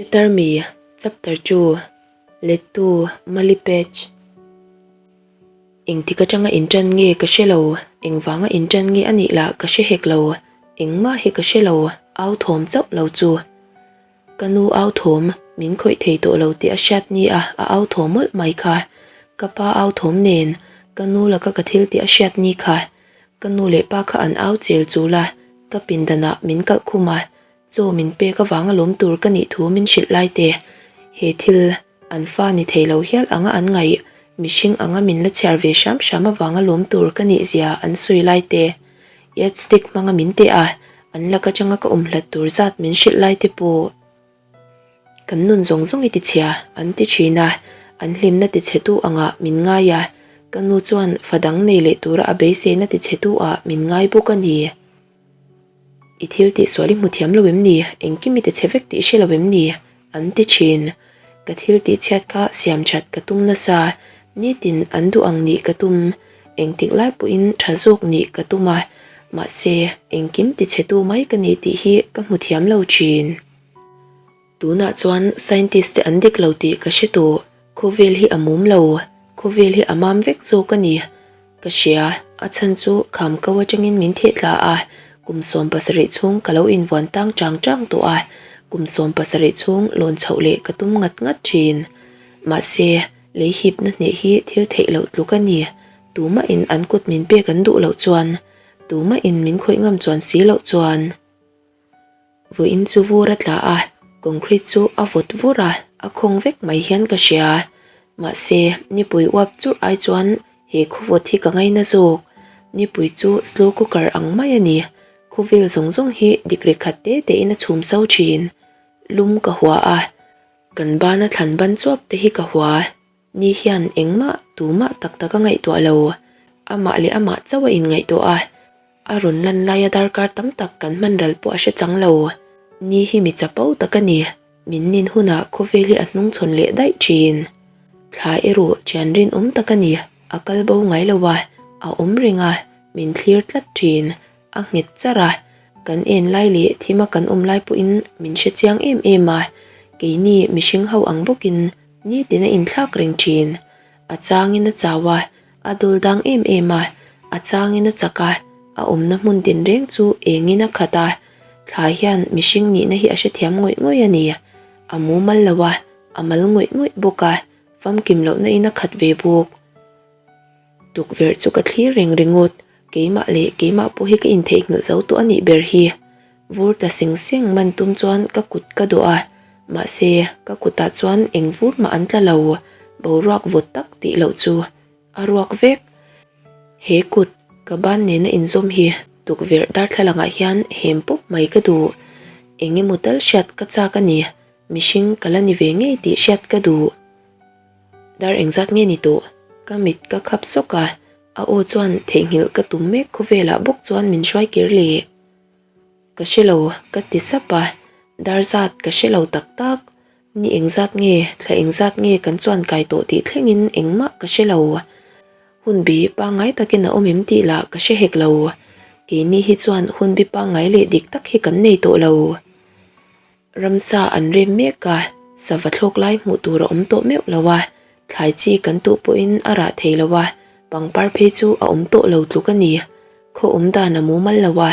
Better Me, Chapter Two, Lettu Mali Page. Engtik atanga inṭan nge ka hre lo, engvanga inṭan nge a nih lah ka hre hek lo, engmah hi ka hre lo, au thawm chauh lo chu. Ka nu au thawm min khawih thei tawh lo tih a hriat ni a, a au thawm mawlh mai kha. Ka pa au thawm nen ka nu laka ka thil tih a hriat ni kha. Ka nu leh pa kha an au chel chul a, ka pindanah min kalh khum a, Chaw min pek avanga lawm tur ka nih thu min hrilh lai te, he thil an fa ni thei lo hial anga an ngaih, mihring anga min la chhiar ve hram hram avanga lawm tur ka nih zia an sawi lai te, yardstick hmanga min teh a, an lak atanga ka awm hlat tur zat min hrilh lai te pawh kan nun zawng zawng i tichhia an ti thin a, an hlimna tichhetu angah min ngai a, ka nu chuan fa dang nei leh tura a beiseina tichhetu ah min ngai bawk a ni. I thil tih sual i hmu thiam lo em ni? Engkim i ti chhe vek tih i hre lo em ni? An ti thin. Ka thil tih chhiat kha siam that ka tum nasa, nitin an duh ang nih ka tum, engtik lai pawhin tha zawk nih ka tum a, mahse engkim ti chhe tu mai ka ni tih hi ka hmu thiam lo thin. Tunah chuan scientist te an dik lo tih ka hre tawh, khawvel hi a mum lo, khawvel hi a mam vek zawk a ni. Ka hria, a chhan chu kham ko atangin min theh tla a, kum 70 chhung ka lo invuan tang chang chang tawh a, kum 70 chhung lawn chhoh leh ka tum ngat ngat thin. Mahse, lei hipna hneh hi thil theih loh tluk a ni, tumahin an kut min pek an duh loh chuan, tumahin min khawih ngam chuan si loh chuan. Vawiin chu vur a tla a, concrete chu a vawt vur a, a khawng vek mai hian ka hria. Mahse, nipui uap churh ai chuan he khawvawt hi ka ngaina zawk. Nipui chu slow cooker ang mai a ni. Khawvel zawng zawng hi degree khat te tein a chhum so thin. Lum ka hua a, kan bana thlan ban chuap te hi ka hua. Ni hian engmah tumah tak tak a ngaihtuah lo, amah leh amah chauh a inngaihtuah a, a rawn lan laia darkar tam tak kan hman ral pawh a hre chang lo. Ni hi mi chapo tak a ni, min nin hunah khawvel hi a hnungchhawn leh daih thin. Thla erawh thian rinawm tak a ni, a kal bo ngai lo a, a awm reng a, min thlir tlat thin. A nghet char a, kan en lai leh thima kan awm lai pawhin min hre chiang em em a, keini mihring ho ang bawkin nitin a inthlak reng thin. A changin a chau a, a dawl dang em em a, a changin a chak a, a awmna hmun tinreng chu engin a khat a, thla hian mihring nihna hi a hrethiam ngawih ngawih a ni. A mumal lo a, a mal ngawih ngawih bawk a, famkim lohna in a khat ve bawk. Tukverh chu ka thlir reng ringawt, keimah leh keimah pawh hi ka intheihnghilh zo tawh a nih ber hi. Vur ta seng seng man tum chuan ka kut ka dawh a, mahse ka kutah chuan eng vur mah an tla lo, boruak vawt tak tih loh chu a ruak vek. He kut ka ban nena inzawm hi tukverh darthlalangah hian hem pawp mai ka duh. Eng emaw tal hriat ka chak a ni, mihring ka la ni ve ngei tih hriat ka duh. Dar engzat nge ni tawh? Ka mit ka khap sawk a, a aw chuan theihnghilh ka tum mek khawvelah bawk chuan min hruai kir leh. Ka hre lo, ka ti sap a, dar zat ka hre lo tak tak. Ni engzat nge, thla engzat nge kan chuan kai tawh tih thlengin engmah ka hre lo. Hunbi pangngai takin a awm em tih lah ka hre hek lo. Keini hi chuan hunbi pangngai leh dik tak hi kan nei tawh lo. Ramsa an rem mek a, sava thlawk lai hmuh tur a awm tawh meuh lo a, thlai chi kan tuh pawhin a rah thei lo a, pangpar phei chu a awm tawh lo tluk a ni. Khaw awm dan a mumal lo a,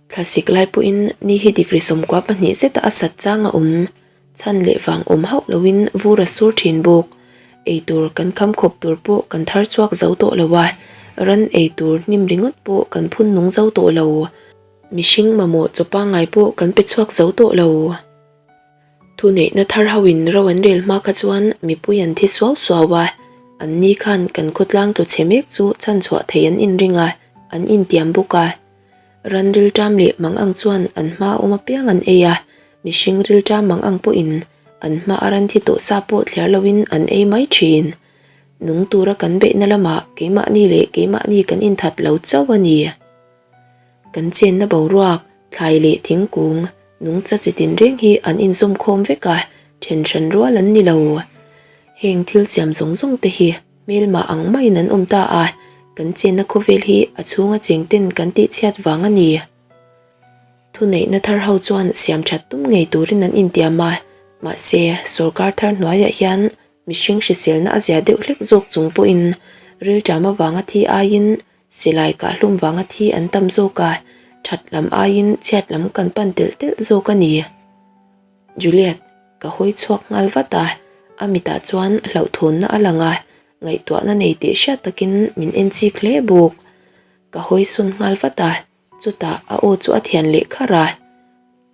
thlasik lai pawhin ni hi degree 12 zeta a sat chang a awm. Chhan leh vang awm hauh loin vur a sur thin bawk. Eitur kan kham khawp tur pawh kan thar chhuak zo tawh lo a, ran eitur hnim ringawt pawh kan phun nung zo tawh lo. Mihring mamawh chaw pangngai pawh kan pe chhuak zo tawh lo. Thuneihna thar hoin ro an rel hma kha chuan mipui an thi suau suau a, an ni khan kan khawtlang tlu chhe mek chu chhanchhuah thei an inring a, an intiam bawk a. Ran rilṭam leh mang ang chuan an hma awm apiang an ei a, mihring rilṭam mang ang pawhin an hma a ran thi tawh sa pawh thliar loin an ei mai ṭhin. Nung tura kan beihna lamah keimahni leh keimahni kan inthat lo chauh a ni. Kan chenna boruak, thlai leh thingkung, nungcha chi tinreng hi an inzawm khawm vek a, then hran rual an ni lo. Heng thil siam zawng zawng te hi hmelmah ang maiin an awm ta a, kan chenna khawvel hi a chhunga cheng ten kan tihchhiat vang a ni. Thuneihna thar ho chuan siam that tum ngei turin an intiam a. Mahse, sawrkar thar hnuaiah hian mihring hriselna a zia deuh hlek zawk chung pawhin rilṭam avanga thi aiin silai kahhlum vanga thi an tam zawk a, ṭhat lam aiin chhiat lam kan pan telh telh zawk a ni. Juliet, ka hawi chhuak nghal vat a, a mitah chuan hlauhthawnna a lang a, ngaihtuahna nei tih hriat takin min en chik hle bawk. Ka hawi sawn nghal vat a, chutah a aw chu a thian leh kharh a,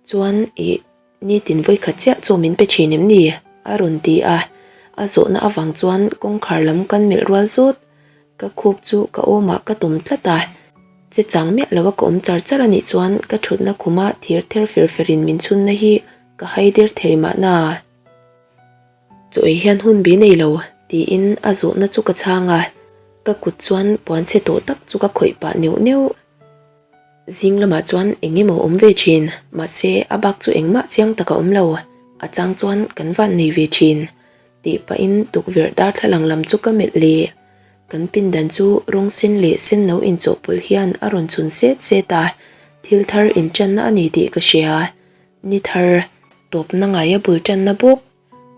Chuan ih, nitin vawikhat chiah chaw min pe thin em ni? a rawn ti a, a zawhna avang chuan kawngkhar lam kan melh rual zawt. Ka khup chu ka awmah ka tum tlat a, che chang miah lo a ka awm char char a nih chuan ka thutna khuma thir ther fer ferin min chhunna hi ka hai der thei mahna. Chaw ei hian hun bi nei lo tiin a zawhna chu ka chhang a, ka kut chuan puan chhe tawh tak chu ka khawih pah neuh neuh. Zing lamah chuan eng emaw awm ve thin, mahse a bak chu engmah chiang tak a awm lo, a chang chuan kan van nei ve thin. Tih pahin tukverh darthlalang lam chu ka melh leh. Kan pindan chu rawng sen leh sen no inchawhpawlh hian a rawn chhun set set a, thil thar inṭanna a ni tih ka hria. Ni thar, tawpna ngaia bul ṭanna bawk.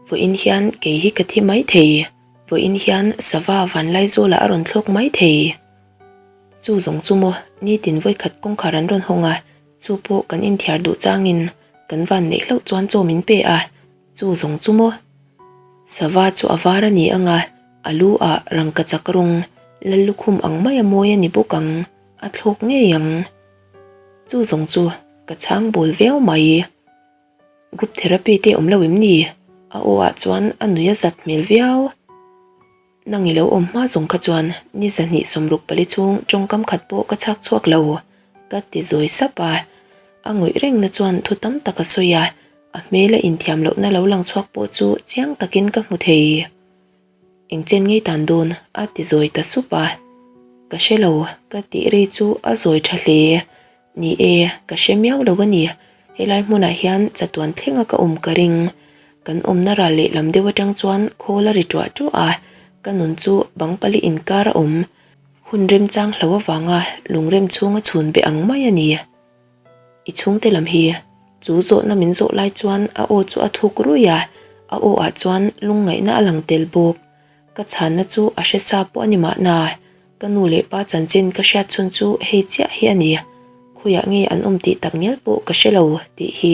Vawiin hian kei hi ka thi mai thei, vawiin hian sava vanlaizawlah a rawn thlawk mai thei. Chu zawng chu maw, nitin vawikhat kawngkhar an rawn hawng a, chu pawh kan inthiar duh changin kan van neih hlauh chuan chaw min pe a, chu zawng chu maw. Sava chu a var a ni ang a, a lu ah rangkachak rawng Lallukhum ang mai a mawi a ni bawk ang, a thlawk ngei ang. Chu zawng chu ka chhang bawl viau mai. Group therapy te awm lo em ni? A aw ah chuan a nui a zat hmel viau. Nang i lo awm hma zawng kha chuan ni 264 chhung tawngkam khat pawh ka chhak chhuak lo, ka ti zawi sap a. A ngawih rengna chuan thu tam tak a sawi a, a hmel a inthiam lohna lo lang chhuak pawh chu chiang takin ka hmu thei. Eng chen ngei tan dawn? a ti zawi ta sup a. Ka hre lo, ka tih ri chu a zawi tha hle. Ni e, ka hre miau lo a ni. Helai hmunah hian chatuan thlenga ka awm ka ring. Kan awmna ral lehlam deuh atang chuan khawl a ri tuah tuah a, ka nun chu bang pali inkar a awm. Hun remchang hlo avanga lungrem chhunga chhun be ang mai a ni. I chhungte lam hi chu zawhna min zawh lai chuan a aw chu a thuk ruih a, a aw ah chuan lungngaihna a lang tel bawk. Ka chhanna chu a hre sa pawh a ni mahna. Ka nu leh pa chanchin ka hriat chhun chu hei chiah hi a ni, khawiah nge an awm tih tak ngial pawh ka hre lo tih hi.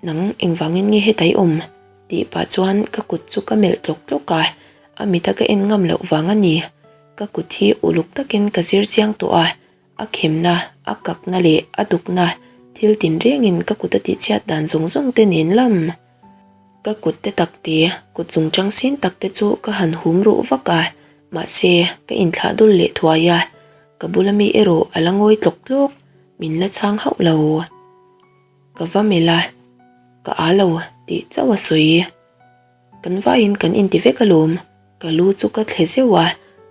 Nang engvangin nge heta i awm? tih pah chuan ka kut chu ka melh tlawk tlawk a, a mita ka en ngam loh vang a ni. Ka kut hi uluk takin ka zir chiang tawh a, a khemna, a kakna leh a dukna thil tinrengin ka kut a tihchhiat dan zawng zawng te nen lam. Ka kut te tak te, kut chung chang sin tak te chu ka han hum ruh vak a, mahse ka inthlah dul leh thuai a, ka bula mi erawh a la ngawi tlawk tlawk, min la chhang hauh lo. Ka va melh a, ka â lo tih chauh a sawi. Kan vaiin kan inti vek alawm, ka lu chu ka thle zeuh a,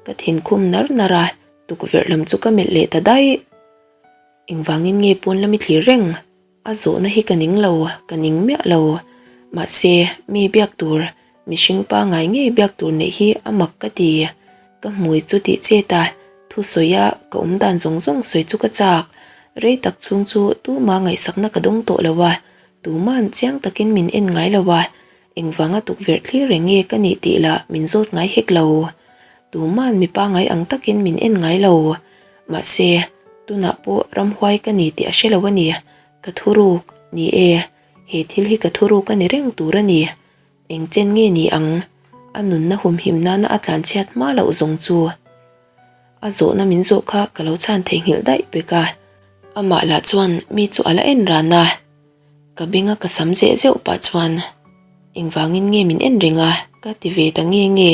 ka thinkhum nar nar a, tukverh lam chu ka melh leh ta daih. Engvangin nge pawn lami thlir reng? A zawhna hi ka ning lo, ka ning miah lo. Mahse, mi biak tur, mihring pangngai ngei biak tur neih hi a mak ka ti. Ka hmui chu tih chet a, thusawi a ka awm dan zawng zawng sawi chu ka chak. Rei tak chhung chu tuma ngaihsakna ka dawng tawh lo a, tuma'n chiang takin min en ngai lo a, engvanga tukverh thlir reng nge ka nih tih lah min zawt ngai hek lo. Tuma'n mi pangngai ang takin min en ngai lo. Mahse, tunah pawh ramhuai ka ni tih a hre lo a ni. Ka thuruk, ni e, he thil hi ka thuruk a ni reng tur a ni. Eng chen nge ni ang? A nunna humhim nana a tlanchhiat hma loh zawng chu. A zawhna min zawh kha ka lo chhan theihnghilh daih pek a. Amah lah chuan mi chu a la en ran a. Ka benga ka sam zeh zeuh pah chuan, Engvangin nge min en reng a? ka ti ve ta nge nge.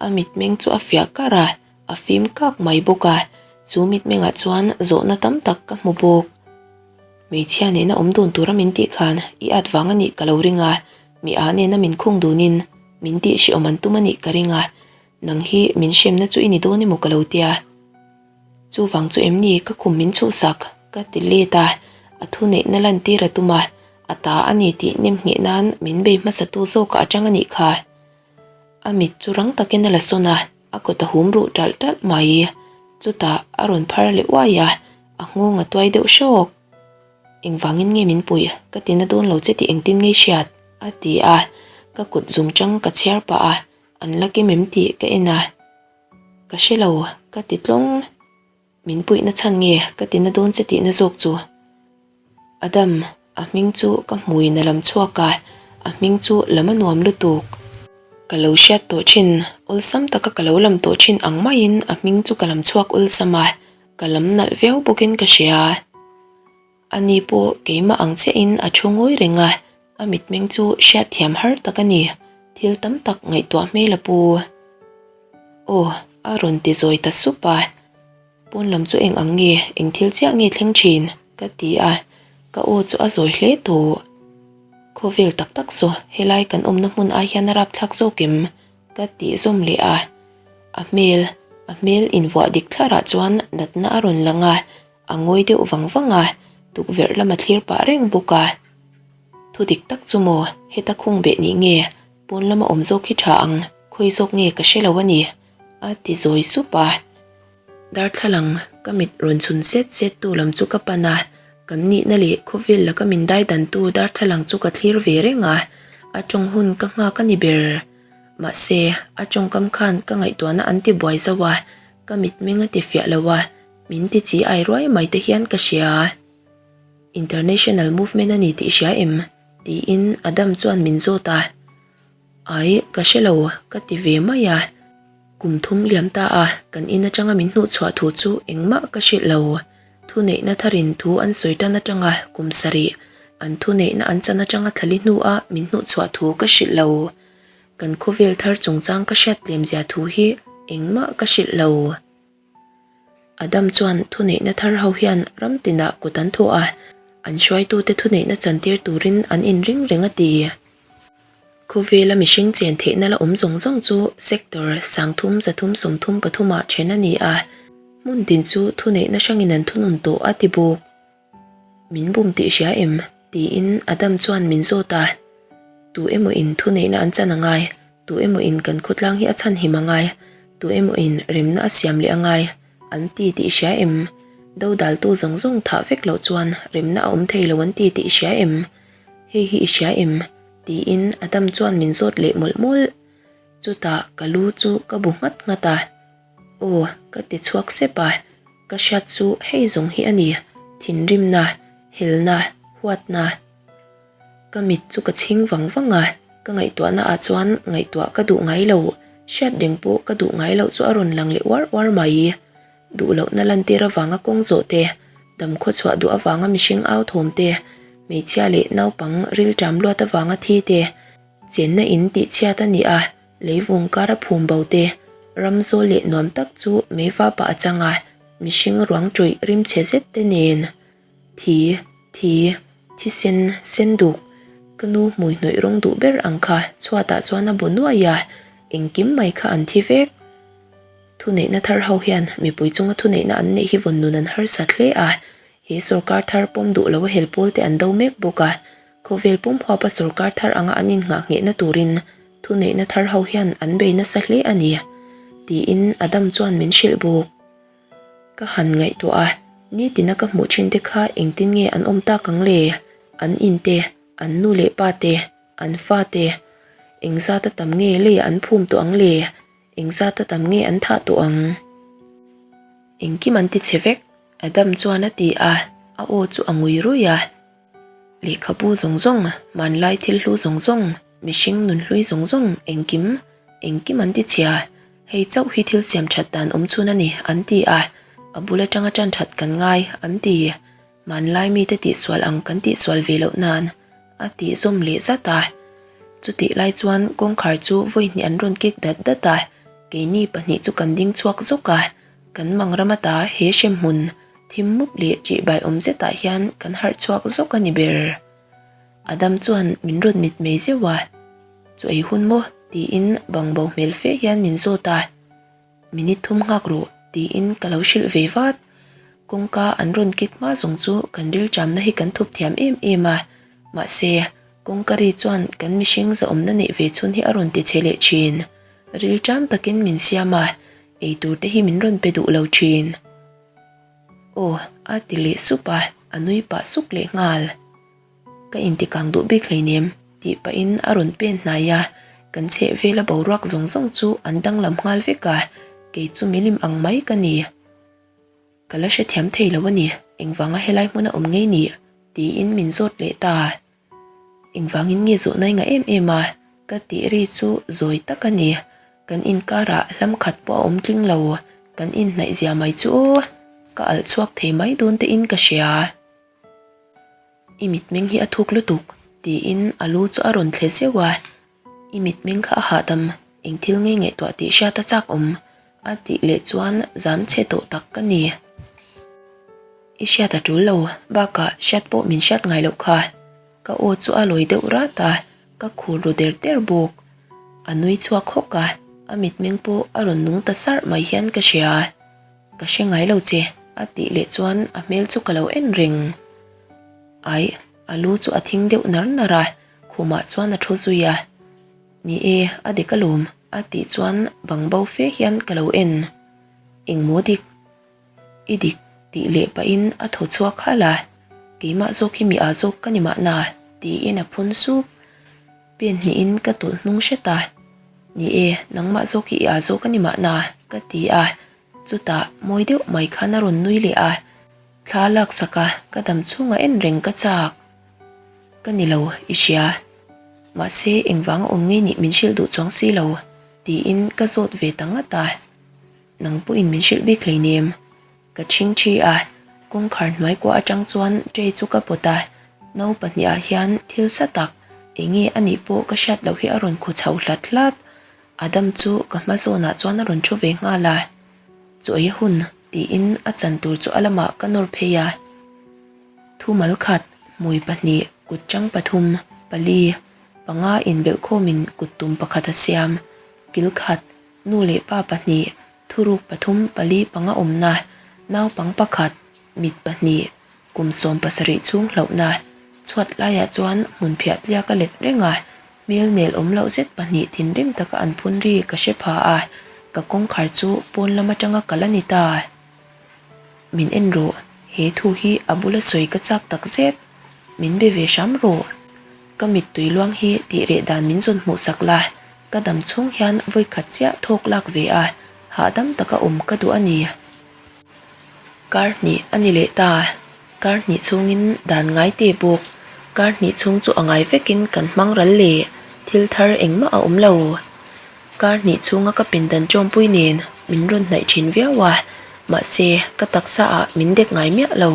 A mitmeng chu a fiah kar a. A fim kak mai bawk a, chu mitmengah chuan zawhna tam tak ka hmu bawk. Hmeichhia nena awm dun tura min tih khan i at vang a nih ka lo ring a, mi a nena min khung dunin min tih hrehawm an tum a nih ka ring a, nang hi min hremna chu i ni dawn emaw ka lo tia. Chuvang chu em ni ka khum min chhuhsak? ka ti let a, a thuneihna lantir a tum a, a ta a ni tih nemngheh nan min bei hmasatu zawkah atang a nih kha. A mit chu rang takin a la sawn a. A kut a hum ruh ṭalh ṭalh mai. Chutah a rawn phar leh uai a, a nghawng a tuai deuh hrawk. Engvangin nge min puih? Ka tina dawn lo che tih engtin nge i hriat? A ti a, ka kut zungchang ka chhiar pah a, an la kim em tih ka en a. Ka hre lo, ka ti tlawng. Min puihna chhan nge ka tina dawn che tihna zawk chu. Adam, a hming chu ka hmuin a lam chhuak a, a hming chu lam a nuam lutuk. Ka lo hriat tawh thin, awlsam taka ka lo lam tawh thin ang maiin a hming chu ka lam chhuak awlsam a, ka lam nalh viau bawkin ka hria. Ani pawh keimah ang chiahin a thu ngawi reng a, a mitmeng chu hriatthiam har tak a ni, thil tam tak ngaihtuah hmel a pu. Aw, a rawn ti zawi ta sup a, pawn lam chu eng ang nge, eng thil chiah nge thleng thin? ka ti a, ka aw chu a zawi hle tawh. Khawvel tak tak saw helai kan awmna hmun ai hian a rapthlak zawk em? Ka tih zawm leh a, a hmel, a hmel invuah dik thlarah chuan natna a rawn lang a, A ngawi deuh vang vang a, tukverh lam a thlir pah reng bawk a. Thu dik tak chu maw, heta khung beh nih nge, pawn lama awm zawk hi tha ang, khawi zawk nge ka hre lo a ni, a ti zawi sup a. Darthlalang ka mit rawn chhun set set tu lam chu ka pan a, kan nihna leh khawvel laka min daidantu darthlalang chu ka thlir ve reng a, a tawng hun ka nghak a ni ber. Mahse, a tawngkam khan ka ngaihtuahna an ti buai zauh a, ka mitmeng a ti fiah lo a, Min ti chi ai ruai mai te hian ka hria. International movement a ni tih hria em? tiin Adam chuan min zawt a. Ai, ka hre lo, ka ti ve mai a. Kum thum liam ta a, kan in atanga min hnuhchhuah thu chu engmah ka hrilh lo. Thuneihna tharin thu an sawi tan atanga kum sarih, an thuneihna an chan atanga thlali hnua min hnuhchhuah thu ka hrilh lo. Kan khawvel thar chungchang ka hriat tlemzia thu hi engmah ka hrilh lo. Adam chuan thuneihna thar ho hian ram tinah kut an thawh a, an hruaitute thuneihna chantir turin an inring reng a ti. Khawvela mihring chen theihna la awm zawng zawng chu sector 30 333 ah then a ni a, hmun tin chu thuneihna hrangin an thunun tawh a ti bawk. Min bum tih hria em? tiin Adam chuan min zawt a. Tu emaw in thuneihna an chan a ngai, tu emaw in kan khawtlang hi a chhanhim a ngai, tu emaw in remna a siam leh a ngai, an ti tih hria em? Dodaltu zawng zawng thah vek loh chuan remna a awm thei lo an ti tih hria em? Hei hi i hria em? tiin Adam chuan min zawt leh mawlh mawlh. Chutah ka lu chu ka bu nghat nghat a. Aw, ka ti chhuak sep a, ka hriat chu hei zawng hi a ni, thinrimna, helna, huatna. Ka mit chu ka chhing vang vang a, ka ngaihtuahna ah chuan ngaihtuah ka duh ngai lo, hriat reng pawh ka duh ngai loh chu a rawn lang leh uar uar mai. Duh lohna lantir avanga kawng zawh te, dam khawchhuah duh avanga mihring au thawm te, hmeichhia leh naupang rilṭam luat avanga thi te, chenna in tihchhiat a ni a, Leivung kara phum bo te, ram zawl leh nuam tak chu meiva pah a chang a, mihring ruang ṭawih rimchhe zet te nen. Thi, thi, thisen, sen duk, ka nu hmui hnawih rawng duh ber ang kha chhuatah chuan a bu nuai a, engkim mai kha an thi vek. Thuneihna thar ho hian mipui chunga thuneihna an neih hi vawn nun an harsat hle a, he sawrkar thar pawm duh lo a hel pawl te an do mek bawk a, Khawvel pum huapa sawrkar thar anga an innghah nghehna turin thuneihna thar ho hian an bei nasa hle a ni, tiin Adam chuan min hrilh bawk. Ka han ngaihtuah a, nitina ka hmuh thin te kha engtin nge an awm tak ang le? An in te, an nu leh pa te, an fa te, engzata tam nge leiah an phum tawh ang le? Engzata tam nge an thah tawh ang? Engkim an ti chhe vek, Adam chuan a ti a, a aw chu a ngui ruih a. Lehkhabu zawng zawng, hmanlai thil hlu zawng zawng, mihring nunhlui zawng zawng, engkim, engkim an ti chhia. Hei chauh hi thil siam that dan awm chhun a ni, an ti a. A bul atanga tan that kan ngai, an ti. Hmanlai mite tihsual ang kan tihsual ve loh nan, a tih zawm leh zat a. Chutih lai chuan kawngkhar chu vawi hnih an rawn kik dat dat a, keini pahnih chu kan ding chhuak zawk a. Kan mang ram ata he hremhmun thim mup leh ṭihbai awm zetah hian kan harh chhuak zawk a ni ber. Adam chuan min rawn mit mai zeuh a, Chu ei hun maw? tiin bangbo hmel fe hian min zawt a. Minute thum nghak rawh tiin ka lo hrilh ve vat. Kawngka an rawn kik hma zawng chu kan rilṭamna hi kan thup thiam em em a, mahse kawngka ri chuan kan mihring zahawmna neih ve chhun hi a rawn ti che leh ṭhin. Rilṭam takin min siam a, Ei tur te hi min rawn pe duh lo thin. Aw, a ti leh sup a, a nui pah suk leh nghal. Ka intikang duh bik hleinem. Tih pahin a rawn pen hnai a, kan chheh vela boruak zawng zawng chu an danglam nghal vek a, kei chu milim ang mai ka ni. Ka la hrethiam thei lo a ni, engvanga helai hmuna awm ngei ni? Tiin min zawt leh ta. Engvangin nge zawhna i ngah em em a? Ka tih ri chu zawi tak a ni. Kan inkarah hlam khat pawh a awm tling lo, kan inhnaih zia mai chu aw, ka alh chhuak thei mai dawn te in ka hria. I mitmeng hi a thuk lutuk, tiin a lu chu a rawn thle zeuh a. I mitmeng kha a hahdam, eng thil nge ngaihtuah tih hriat a chak awm, a tih leh chuan zam chhe tawh tak ka ni. I hriat a tul lo, bakah hriat pawh min hriat ngai loh kha. Ka aw chu a lawi deuh rat a, ka khur ru der der bawk. A nui chhuak hawk a, a mitmeng pawh a rawn nung ta sarh mai hian ka hria. Ka hre ngai lo che, a tih leh chuan a hmel chu ka lo en reng. Aih, a lu chu a thing deuh nar nar a, khumah chuan a thu zui a. Ni e, a dik alawm, a tih chuan bang bo fe hian ka lo en. Engmaw dik? I dik, tih leh pahin a thaw chhuak halh a, keimah zawk hi mi ah zawk ka ni mahna, tiin a phun sup. Pen hnihin ka tawlh hnung hret a, Ni e, nangmah zawk hi i ah zawk a ni mahna, ka ti a. Chutah mawi deuh mai khan a rawn nui leh a, thla laksak a ka dam chhungah en reng ka chak. Ka ni lo, i hria. Mahse, engvanga awm ngei nih min hrilh duh chuang si lo, tiin ka zawt ve ta ngat a. Nang pawhin min hrilh bik hleinem. Ka chhing thi a, kawngkhar hnuai kuah atang chuan tray chu ka pawt a, no pahnihah hian thil sa tak eng nge a nih pawh ka hriat loh hi a rawn khu chho hlat hlat. Adam chu ka hma zawnah chuan a rawn thu ve nghal a, Chaw ei hun tiin a chan tur chu a lamah ka nawr phei a. Thumal khat, hmui pahnih, kut chang pathum, pali, panga inbelhkhawmin kut tum pakhat a siam, kil khat, nu leh pa pahnih, Thuruk pathum pali panga awmna, naupang pakhat, mit pahnih, kum 17 chhung hlauhna, chhuat laiah chuan hmun phiah tliak a let reng a, hmel nel awm loh zet pahnih thinrim taka an phun ri ka hre pha a, ka kawngkhar chu pawn lam atanga kal a ni ta. Min en rawh, he thu hi a bula sawi ka chak tak zet, min be ve hram rawh. Ka mittui luang hi tih reh dan min zawn hmuh sak la, Ka dam chhung hian vawikhat chiah thawk lak ve a, hahdam taka awm ka duh a ni. Kar hnih a ni leh ta, kar hnih chhungin dan ngai teh bawk. Kar hnih chhung chu a ngai vekin kan hmang ral leh thil thar engmah a awm lo. Kar hnih chhunga ka pindan tawmpui nen min rawn hnaih thin viau a, mahse ka taksa ah min dek ngai miah lo.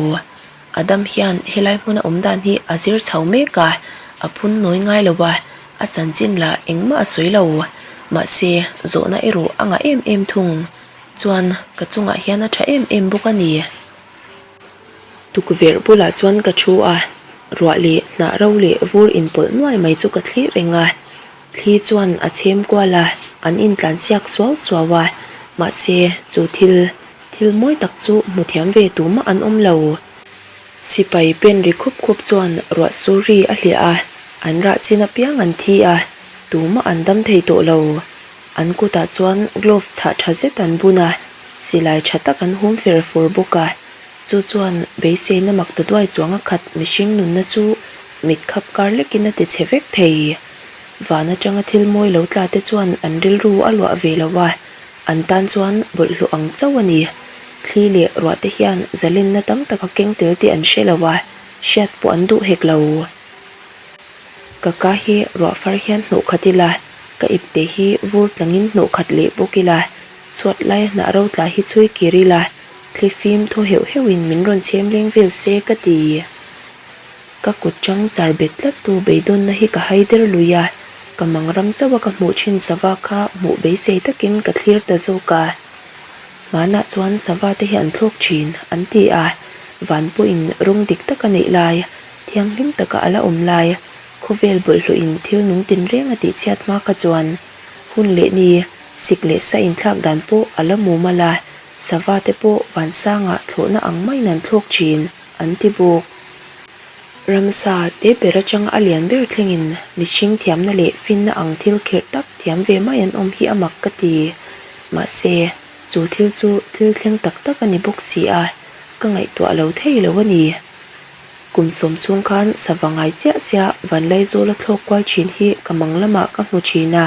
Adam hian helai hmuna awm dan hi a zir chho mek a, a phun nawi ngai lo a, a chanchin lah engmah a sawi lo. Mahse, zawhna erawh a ngah em em thung. Chuan, ka chungah hian a tha em em bawk a ni. Tukverh bulah chuan ka thu a, ruah leh hnah ro leh vur inpawlh nuai mai chu ka thlir reng a. Thli chuan a chhem kual a, an intlansiak suau suau a, mahse, chu thil Thil mawi tak chu hmu thiam ve tumah an awm lo. Sipai pen ri khup khup chuan ruah sur ri a hliah a, an rah chin apiang an thi a, tumah an dam thei tawh lo. An kutah chuan glove chhah tha zet an bun a, silai tha tak an hum fer fur bawk a. Chu chuan beiseina mak ta duai chuang a khat mihring nunna chu mit khap kar lekin a ti chhe vek thei. Van atanga thil mawi lo tla te chuan an rilru a luah ve lo a, An tan chuan bawlhhlawh ang chauh a ni. Thli leh ruah te hian zalenna tam tak a keng tel tih an hre lo a, hriat pawh an duh hek lo. Ka ka hi ruah far hian hnawh khat ila, ka ipte hi vur tlangin hnawh khat leh bawk ila, chhuat laia hnah ro tla hi chhui kir ila, thli fim thaw heuh heuhin min rawn chhem leng vel se ka ti. Ka kut chang char bet tlat tu beidawnna hi ka hai der lui a, ka mang ram chauh a ka hmuh thin sava kha hmuh beisei takin ka thlir ta zawk a. Hmanah chuan sava te hi an thlawk thin an ti a, van pawhin rawng dik taka neih lai, thianghlim taka a la awm lai, khawvel bawlhhlawhin thil nung tinreng a tihchhiat hma kha chuan hun leh ni, sik leh sa inthlak dan pawh a la mumal a, sava te pawh vansangah thlawhna ang maiin an thlawk thin. An ti bawk. Ramsa te ber atanga a lian ber thlengin mihring thiamna leh finna ang thil khirh tak thiam ve mai an awm hi a mak ka ti. Mahse, chu thil chu thil thleng tak tak a ni bawk si a, ka ngaihtuah lo thei lo a ni. Kum sawm chhung khan sava ngai chiah chiah Vanlaizawla thlawk kual thin hi ka mang lamah ka hmu thin a,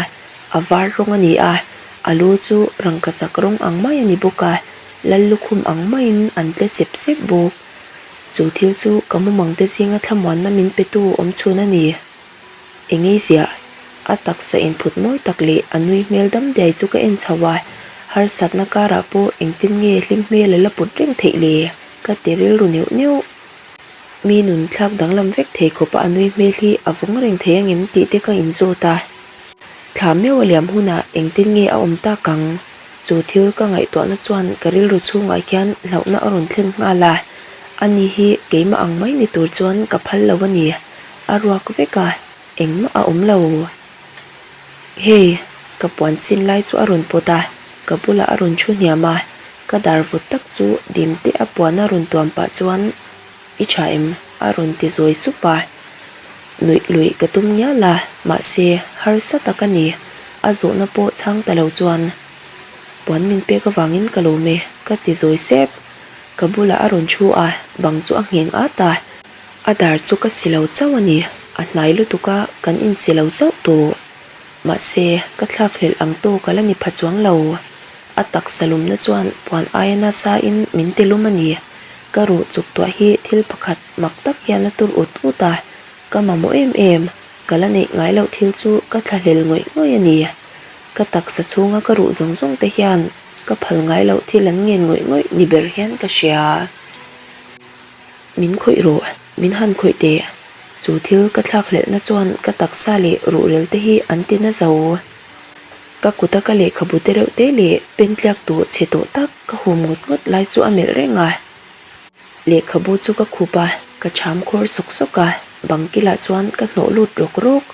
a var rawng a ni a, a lu chu rangkachak rawng ang mai a ni bawk a, lal lukhum ang maiin an tle sep sep bawk. Chu thil chu ka mumangte zinga thlamuanna min petu awm chhun a ni. Engei ziah? A taksa inphut mawi tak leh a nui hmel dam diai chu ka en chho a, harsatna karah pawh engtin nge hlim hmel a la put reng theih le? Ka ti rilru neuh neuh. Mi nun thlak danglam vek thei khawpa a nui hmel hi a vawng reng thei angem tih te ka inzawt a. Thla meuh a liam hunah engtin nge a awm tak ang? Chu thil ka ngaihtuahna chuan ka rilru chhungah hian hlauhna a rawn thlen nghal a, ani hi keimah ang mai ni tur chuan ka phal lo a ni. A ruak vek a, engmah a awm lo. Hei, ka puan sin lai chu a rawn pawt a, ka bulah a rawn thu hniam a, ka dar vawt tak chu dim te a puan a rawn tuam pah chuan I tha em? a rawn ti zawi sup a. Nuih luih ka tum ngial a, mahse harsa tak a ni. A zawhna pawh chhang ta lo chuan puan min pek avangin ka lawm e, ka ti zawi sep. Ka bulah a rawn thu a, bang chu a ngheng at a. A dar chu ka si lo chauh a ni, a hnai lutuk a, kan insi lo chauh tawh. Mahse, ka thlakhlelh ang tawk a la ni pha chuang lo. A taksa lumna chuan puan aia nasa in min ti lum a ni. Ka ruh chuk tuah hi thil pakhat mak tak hian a tur ut ut a, ka mamawh em em, ka la neih ngai loh thil chu ka thlahlel ngawih ngawih a ni. Ka taksa chhunga ka ruh zawng zawng te hian ka phal ngai loh thil an ngen ngawih ngawih ni ber hian ka hria. Min khawih rawh, min han khawih teh. Chu thil ka thlakhlelhna chuan ka taksa leh ruhrel te hi an ti na zo. Ka kuta ka lehkhabu te reuh te leh pen tliak tawh chhe tawh tak ka hum ngut ngut lai chu a melh reng a. Lehkhabu chu ka khup a, ka cham khawr sawk sawk a, bang kilah chuan ka hnawh lut rawk rawk.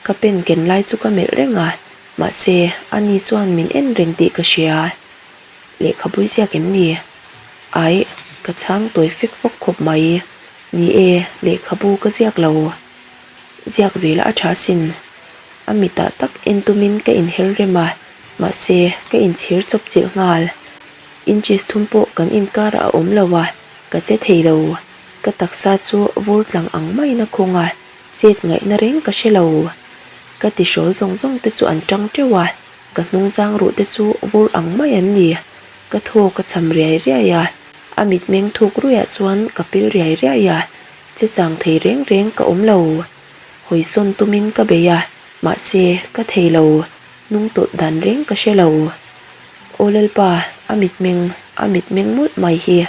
Ka pen ken lai chu ka melh reng a, mahse ani chuan min en reng tih ka hria. Lehkhabu i ziak em ni? Aih, ka chhang tawi fek fawk khawp mai. Ni e, lehkhabu ka ziak lo. Ziak ve la a tha asin. A mitah tak en tumin ka inher rem a, mahse ka inchhir chawp chilh nghal. Inches thum pawh kan inkarah a awm lo a, ka che thei lo. Ka taksa chu vur tlang ang maiin a khawng a, chet ngaihna reng ka hre lo. Ka tihrawl zawng zawng te chu an tang teuh a, Ka hnungzang ruh te chu vur ang mai an ni. Ka thaw ka cham riai riai a, a mitmeng thuk ruiah chuan ka pil riai riai a, che chang thei reng reng ka awm lo. Hawisawn tumin ka bei a, mahse ka thei lo, hnung tawlh dan reng ka hre lo. Aw Lalpa, a mitmeng, a mitmeng mawlh mai hi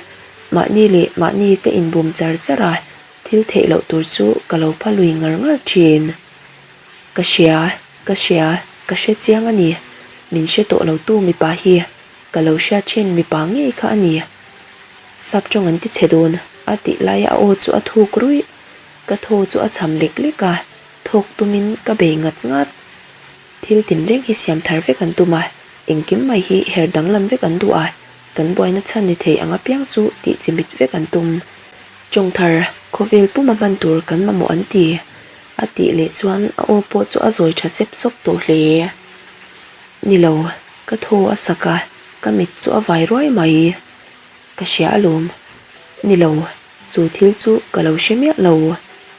mahni leh mahni ka inbum char char a, thil theih loh tur chu ka lo pha lui ngar ngar thin. Ka hria, ka hria, ka hre chiang a ni. Min hre tawh lo tu mipa hi ka lo hria thin mipa ngei kha a ni. Sap tawng an ti chhe dawn a tih laia a aw chu a thuk ruih. Ka thaw chu a cham lek lek a, thawk tumin ka bei ngat ngat. Thil tinreng hi siam thar vek an tum a, engkim mai hi her danglam vek an duh a, kan buaina chhan ni thei ang apiang chu tih chimit vek an tum. Tawng thar, khawvel puma hman tur kan mamawh an ti. A tih leh chuan a aw pawh chu a zawi tha sep sawp tawh hle. Ni lo, ka thaw a sak a, ka mit chu a vai ruai mai. Ka hria alawm. Ni lo, chu thil chu ka lo hre miah lo.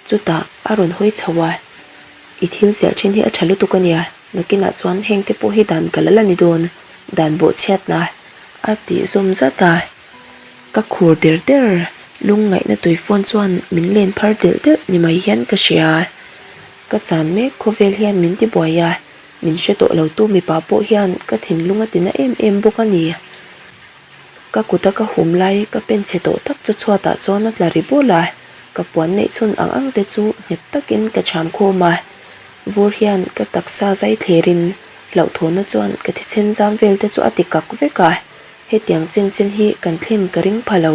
Chutah a rawn hawi chho a, I thil ziah thin hi a tha lutuk a nia, nakinah chuan hengte pawh hi dan ka la la ni dawn, dan bawhchhiatna a tih zawm zat a. Ka khur der der, lungngaihna tui phone chuan min len phar delh delh ni mai hian ka hria. Ka chan mek khawvel hian min ti buai a, min hre tawh lo tu mipa pawh hian ka thinlung a tina em em bawk a ni. Ka kuta ka hum lai ka pen chhe tawh tak chu chhuatah chuan a tla ri bawl a, ka puan neih chhun ang ang te chu nghet takin ka cham khawm a. Vur hian ka taksa zai thlerin hlauhthawhna chuan ka thisen zam vel te chu a ti kak vek a. Hetiang chen chen hi kan thlen ka ring pha lo.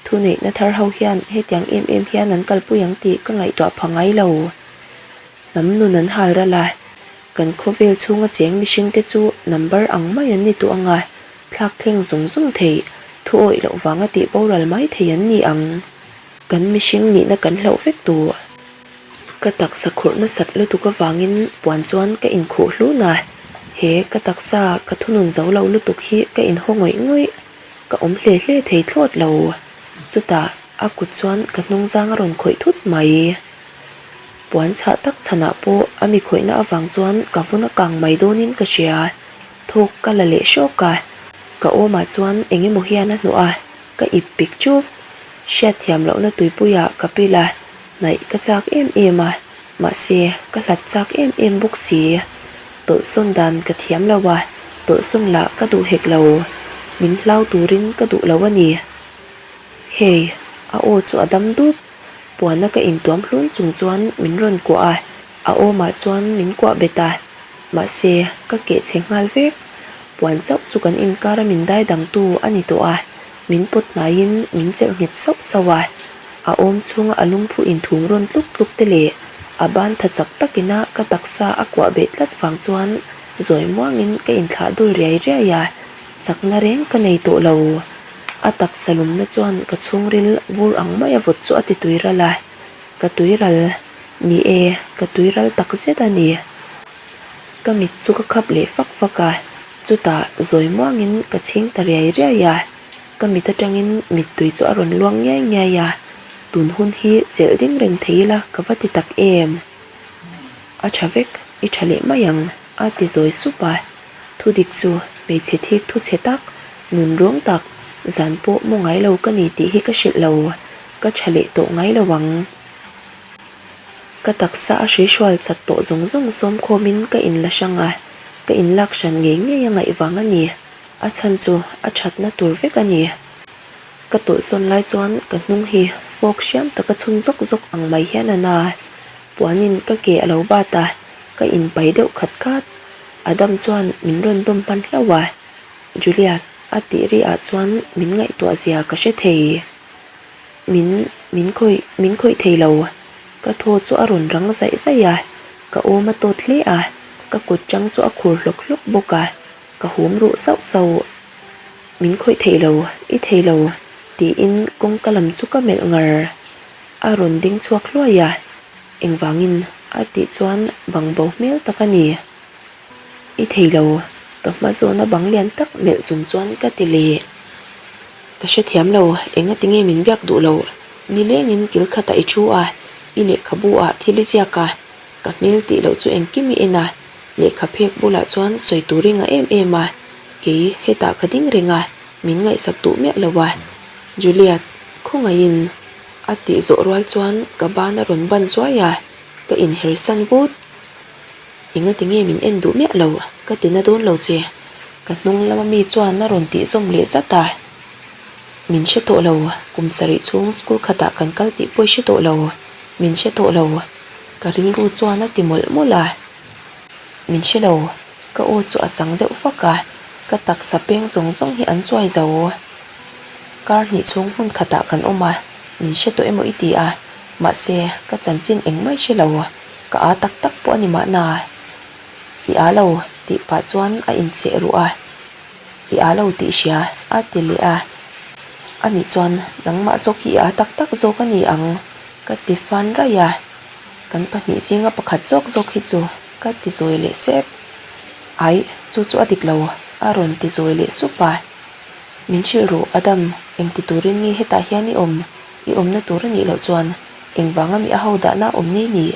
Thuneihna thar ho hian hetiang em em hian an kalpui ang tih ka ngaihtuah pha ngai lo. Hnam nun an hal ral a, kan khawvel chhunga cheng mihringte chu number ang mai an ni tawh ang a, thlak thleng zung zung theih, thu awih loh vanga tih boral mai thei an ni ang. Kan mihring nihna kan hlauh vek tawh. Ka taksa khurh nasat lutuk avangin puan chuan ka inkhuh hlun a, he ka taksa ka thunun zo lo lutuk hi ka inhaw ngawih ngawih, ka awm hle hle thei thlawt lo. Chutah. A kut chuan ka hnungzang a rawn khawih thut mai. Puan chhah tak chhanah pawh a mi khawihna avang chuan ka vun a kang mai dawnin ka hria. Thawk ka la leh hrawk a, ka awmah chuan eng emaw hian a hnawh a, ka ip pik chup. Hriatthiam lohna tuipuiah ka pil a, hnaih ka chak em em a, mahse ka hlat chak em em bawk si. Tawlhsawn dan ka thiam lo a, tawlhsawn lah ka duh hek lo. Min hlau turin ka duh lo a ni. Hei, a aw chu a dam dup. Puana ka intuam hlun chung chuan min rawn kuah a, a awmah chuan min kuah bet a. Mahse, ka keh chhe nghal vek. Puan chauh chu kan inkara min dai dangtu a ni tawh a, min pawt hnaiin min chelh nghet sauh sauh a. A awm chhunga a lungphu inthum rawn tluk tluk te leh a ban tha chak takina ka taksa a kuah beh tlat vang chuan zawi muangin ka inthlah dul riai riai a, chakna reng ka nei tawh lo. A taksa lumna chuan ka chhungril vur ang mai a vawt chu a ti tuiral a, ka tuiral, ni e, ka tuiral tak zet a ni. Ka mit chu ka khap leh fak fak a, chutah zawi muangin ka chhing ta riai riai a, ka mit atangin mittui chu a rawn luang ngiai ngiai a, tun hun hi chelh ding reng thei ila ka va ti tak em? A tha vek, i tha leh mai ang, a ti zawi sup a. Thudik chu hmeichhe thik thu chhe tak, nun rawng tak, zan pawh mu ngai lo ka ni tih hi ka hrilh lo, ka tha leh tawh ngai lo ang. Ka taksa a hrihrual chat tawh zawng zawng sawmkhawmin ka inla hrang a, ka inlak hran ngei ngei a ngaih vang a ni, a chhan chu a thatna tur vek a ni. Ka tawlhsawn lai chuan ka hnung hi fawk hriam taka chhun zawk zawk ang mai hian a na, puanin ka ke a lo bat a, ka inpai deuh khat khat. Adam chuan min rawn dawm hman hlauh a, Juliet a tih ri ah chuan min ngaihtuah zia ka hre thei. Min, min khawih, min khawih thei lo. Ka thaw chu a rawn rang zaih zaih a, ka awm a tawt hle a, ka kut chang chu a khur hlawk hlawk bawk a, ka hum ruh sauh sauh. Min khawih thei lo, i thei lo, tiin kawngka lam chu ka melh ngar. A rawn ding chhuak hluai a, Engvangin? a tih chuan bang bo hmel tak a ni. I thei lo, ka hma zawna bang lian tak melh chung chuan ka ti leh. Ka hrethiam lo, engati nge min biak duh lo? Nilengin kil khatah i thu a, i lehkhabu ah thil i ziak a, ka hmel tih loh chu engkim i en a, lehkha phek bulah chuan sawi tur i ngah em em a, kei hetah ka ding reng a, min ngaihsak duh miah lo a. Juliet, khawngaihin. A tih zawh rual chuan ka ban a rawn ban zuai a, ka inher san vut. Engati nge min en duh miah lo, ka ti na dawn lo che. Ka hnung lama mi chuan a rawn tih zawm leh zat a. Min hre tawh lo, kum sarih chhung school khatah kan kal tih pawh i hre tawh lo, min hre tawh lo, ka rilru chuan a ti mawlh mawlh a. Min hre lo, ka aw chu a chang deuh fak a, ka taksa peng zawng zawng hi an chuai zo. Kar hnih chhung hmun khatah kan awm a, min hre tawh emaw i ti a, mahse ka chanchin engmah i hre lo, ka â tak tak pawh a ni mahna. I â lo tih pah chuan a inseh ruh a, I â lo tih hria a ti leh a, anih chuan nangmah zawk hi i â tak tak zawk a ni ang ka ti fan raih a, kan pahnih zinga pakhat zawk zawk hi chu ka ti zawi leh sep. Aih, chu chu a dik lo a rawn ti zawi leh sup a. Min hrilh ru, Adam, engti turin nge hetah hian i awm? I awmna tur a nih loh chuan engvanga mi a ho dahna awm nge ni?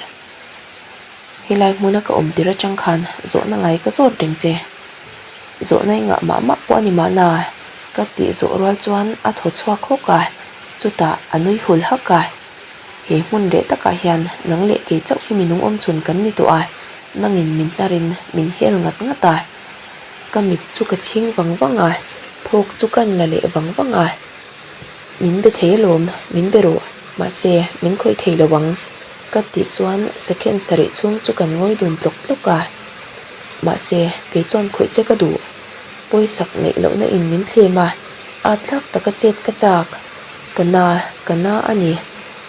Helai hmuna ka awm tir atang khan zawhna ngai ka zawt reng che. Zawhna i ngah mah mah pawh a ni mahna, ka tih zawh rual chuan a thaw chhuak hawk a, chutah a nui hul hak a. He hmun reh takah hian nang leh kei chauh hi minung awmchhun kan ni tawh a, nangin min hnarin min hel ngat ngat a. Ka mit chu ka chhing vang vang a, thawk chu ka la leh vang vang a. Min be thei alawm, min be rawh, mahse min khawih thei lo ang, ka tih chuan second sarih chhung chu kan ngawi dun tlawk tlawk a. Mahse kei chuan khawih che ka duh, pawisak neih lohna in min thlem a, at thlak taka chet ka chak. Ka na, ka na a ni,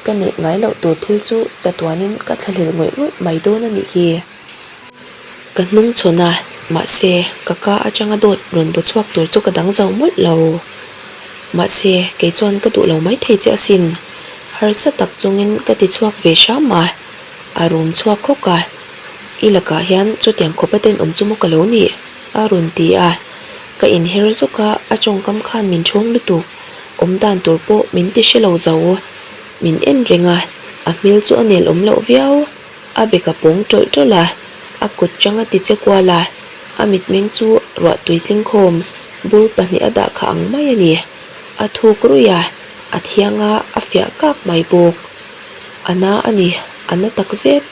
ka neih ngai loh tur thil chu chatuanin ka thlahlel ngawih ngawih mai dawn a nih hi. Ka hnung chhawn a, mahse ka ka atanga dawt rawn bu chhuak tur chu ka dang zo mawlh lo. Mahse kei chuan ka duh lo mai thei che asin. Harsa tak chungin ka ti chhuak ve hram a, a rum chhuak khawk a. I lakah hian chutiang khawpa tenawm chu maw ka lo nih? a rawn ti a. Ka inher zawk a, a tawngkam khan min thawng lutuk. Awm dan tur pawh min ti hre lo zo. Min en reng a, a hmel chu a nel awm loh viau. A bek a pawng tawlh tawlh a, a kut chang a ti che kual a, a mitmeng chu ruah tui tling khawm bur pahnih a dah kha ang mai a ni. A thuk ruih a, a thiang a, a fiah kak mai bawk. A na a ni, a na tak zet.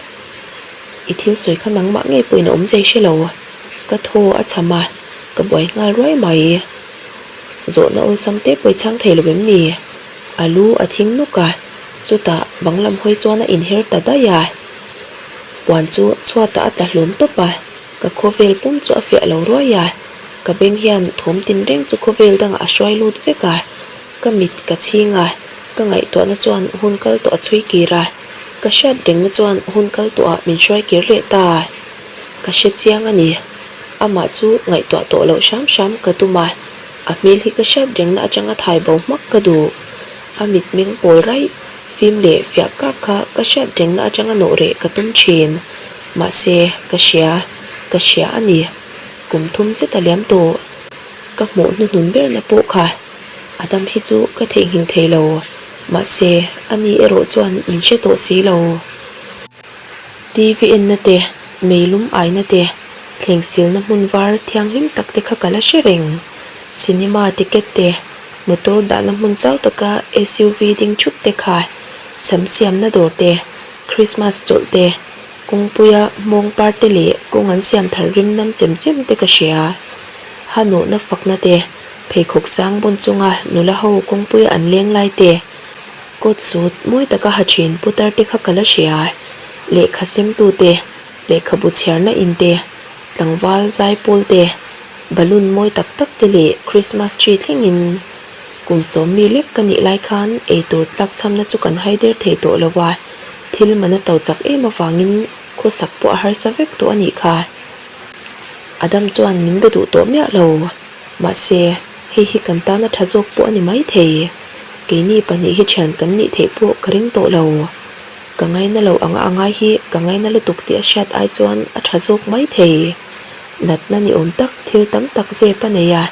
I thil sawi kha nangmah ngei pawhin a awm zai hre lo. Ka thaw a chham a, ka buai nghal ruai mai. Zawhna awlsam te pawh i chhang thei lo em ni? A lu a thing nawk a, chutah bang lam hawi chuan a inher ta daih a. Puan chu chhuatah a tla hlawm tawp a, ka khawvel pum chu a fiah lo ruai a. Ka beng hian thawm tinreng chu khawvel dangah a hruai lut vek a. Ka mit ka chhing a, ka ngaihtuahna chuan hun kal tawh a chhui kir a, ka hriat rengna chuan hun kal tawhah min hruai kir leh ta. Ka hre chiang a ni. Amah chu ngaihtuah tawh loh hram hram ka tum a, a hmel hi ka hriat rengna atanga thai bo hmak ka duh. A mitmeng pawl raih, fim leh fiah kak kha ka hriat rengna atanga nawh reh ka tum thin. Mahse, ka hria, ka hria a ni. Kum thum zet a liam tawh. Ka hmuh hnuhnun berna pawh kha a dam hi chu ka theihnghilh thei lo. Mahse, ani erawh chuan min hre tawh si lo. TV enna te, meilum aina te, thleng silna hmun var thianghlim tak te kha ka la hre reng. Cinema ticket te, motor dahna hmun zau taka SUV ding thup te kha, sam siamna dawr te, Christmas chawlh te, kawngpuia hmawng par te leh kawng an siam thar rim nam chem chem te ka hria. Ha nawhna fakna te, pheikhawk sang bun chunga nula ho kawngpuia an leng lai te, Coat suit mawi taka ha thin putar te kha ka la hria, lehkha semtu te, lehkhabu chhiarna in te, tlangval zaipawl te, balloon mawi tak tak te leh Christmas tree thlengin kum sawmmi lek ka nih lai khan eitur tlak chhamna chu kan hai der thei tawh lo a, thil man a to chak em avangin khawsak pawh a harsa vek tawh a nih kha. Adam chuan min be duh tawh miah lo. Mahse, hei hi kan tana tha zawk pawh a ni maithei. Keini pahnih hi thian kan nih theih pawh ka ring tawh lo. Ka ngaina lo anga a ngai hi ka ngaina lutuk tih a hriat ai chuan a tha zawk maithei. Natna ni awm tak thil tam tak zep a nei a,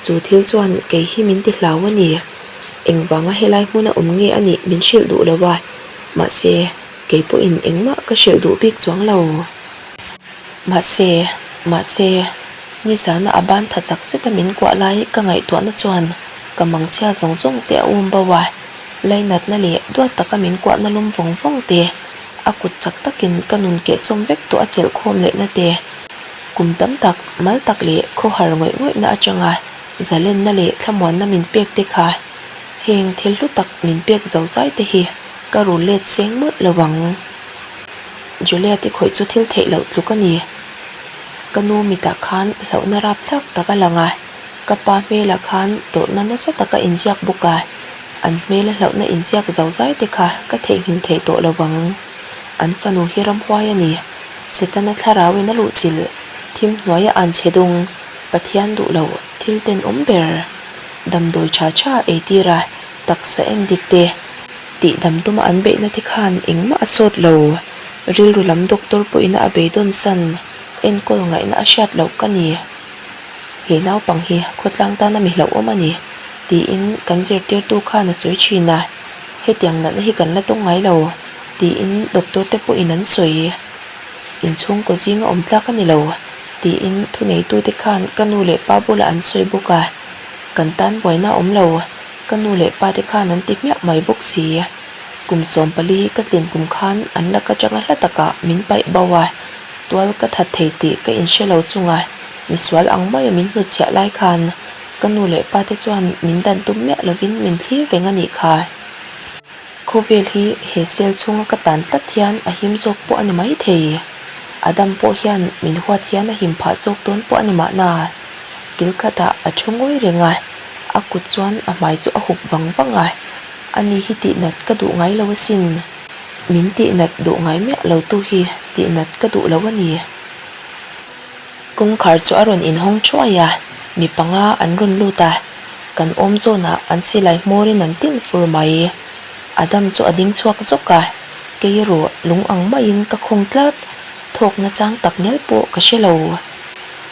chu thil chuan kei hi min ti hlau a ni. Engvanga helai hmuna awm nge a nih min hrilh duh lo a, mahse, kei pawhin engmah ka hrilh duh bik chuang lo. Mahse, mahse. Nizana a ban tha chak zeta min kuah lai ka ngaihtuahna chuan ka mangchhia zawng zawng te a um bo a, lainatna leh duat taka min kuahna lum vawng vawng te, a kut chak takin ka nun kehsawm vek tawh a chelh khawm lehna te, kum tam tak mal tak leh khawhar ngawih ngawihna atanga zalenna leh thlamuanna min pek te kha heng thil hlu tak min pek zo zai te hi ka rul let seng mawlh lo ang. Juliet i khawih chu thil theih loh tluk a ni. Ka nu mitah khan hlauhna rapthlak tak a lang a, ka pa hmelah khan tawrhna nasa tak a inziak bawk a, an hmela hlauhna inziak zo zai te kha ka theihnghilh theih tawh lo vang. An fanu hi ramhuai a ni, Setana thlarauin a luhchilh, thim hnuaia an chhe dawng, Pathian duh loh thil tenawm ber, damdawi tha tha ei tir a, taksa en dik te, tih dam tuma an beihna te khan engmah a sawt lo. Rilru lam doctor pawhin a beidawn san enkawl ngaihna a hriat loh ka ni. He naupang hi khawtlang tana mi hlauhawm a ni, tiin kan zirtirtu khan a sawi thin a, hetiang natna hi kan la tawng ngai lo, tiin doctor te pawhin an sawi. Inchhungkaw zinga awm tlak a ni lo, tiin thuneitute khan ka nu leh pa bulah an sawi bawk a, kan tan buaina a awm lo, ka nu leh pa te khan an ti hmiah mai bawk si. Kum 14 ka tlin kum khan an lak atanga hla takah min paih bo a, tual ka that thei tih ka inhre lo chunga misual ang maia min hnutchhiah lai khan ka nu leh pa te chuan min dan tum miah lovin min thlir reng a nih kha. Khawvel hi he cell chhunga ka tan tlat hian a him zawk pawh a ni mai thei. Adam pawh hian min huat hian a him phah zawk dawn pawh a ni mahna. Kil khatah a thu ngawi reng a, a kut chuan a hmai chu a hup vang vang a. Ani hi tihnat ka duh ngai lo asin. Min tihnat duh ngai miah lo tu hi tihnat ka duh lo a ni. Kawngkhar chu a rawn inhawng thuai a, mi panga an rawn lut a, kan awm zawnah an silai hmawrin an tin fur mai. Adam chu a ding chhuak zawk a, kei erawh lung ang maiin ka khawng tlat, thawk nachang tak ngial pawh ka hre lo.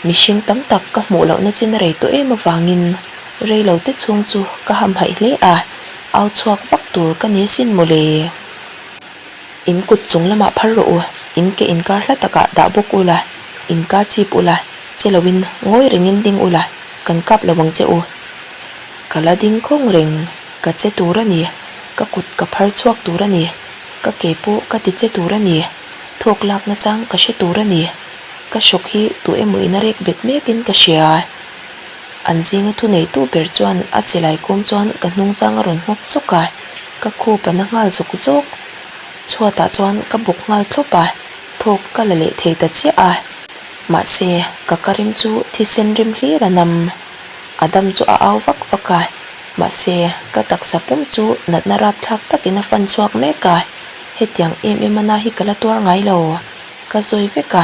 Mihring tam tak ka hmuh lohna chin a rei tawh em avangin. Rei lo te chhung chu ka hamhaih hle a, au chhuak vak tur ka ni sin mawle. In kut chung lamah phar rawh u, in ke inkar hla takah dah bawk ula, in ka chip ula, che loin ngawi rengin ding ula, kan kap lo ang che u. Ka la ding khawng reng, ka che tur a ni, ka kut ka phar chhuak tur a ni, ka ke pawh ka ti che tur a ni, thawk lak nachang ka hre tur a ni, ka hrawk hi tu emaw in a rek bet mekin ka hria. An zinga thuneitu ber chuan a silai kawm chuan ka hnungzang a rawn nghawk sawk a, ka khup a na nghal zawk zawk. Chhuatah chuan ka bawk nghal thlawp a, thawk ka la leh thei ta chiah a. Mahse, ka ka rim chu thisen rim hlir a nam. Adam chu a au vak vak a, mahse, ka taksa pum chu natna rapthlak takin a fan chhuak mek a, hetiang em em a na hi ka la tuar ngai lo. Ka zawi vek a,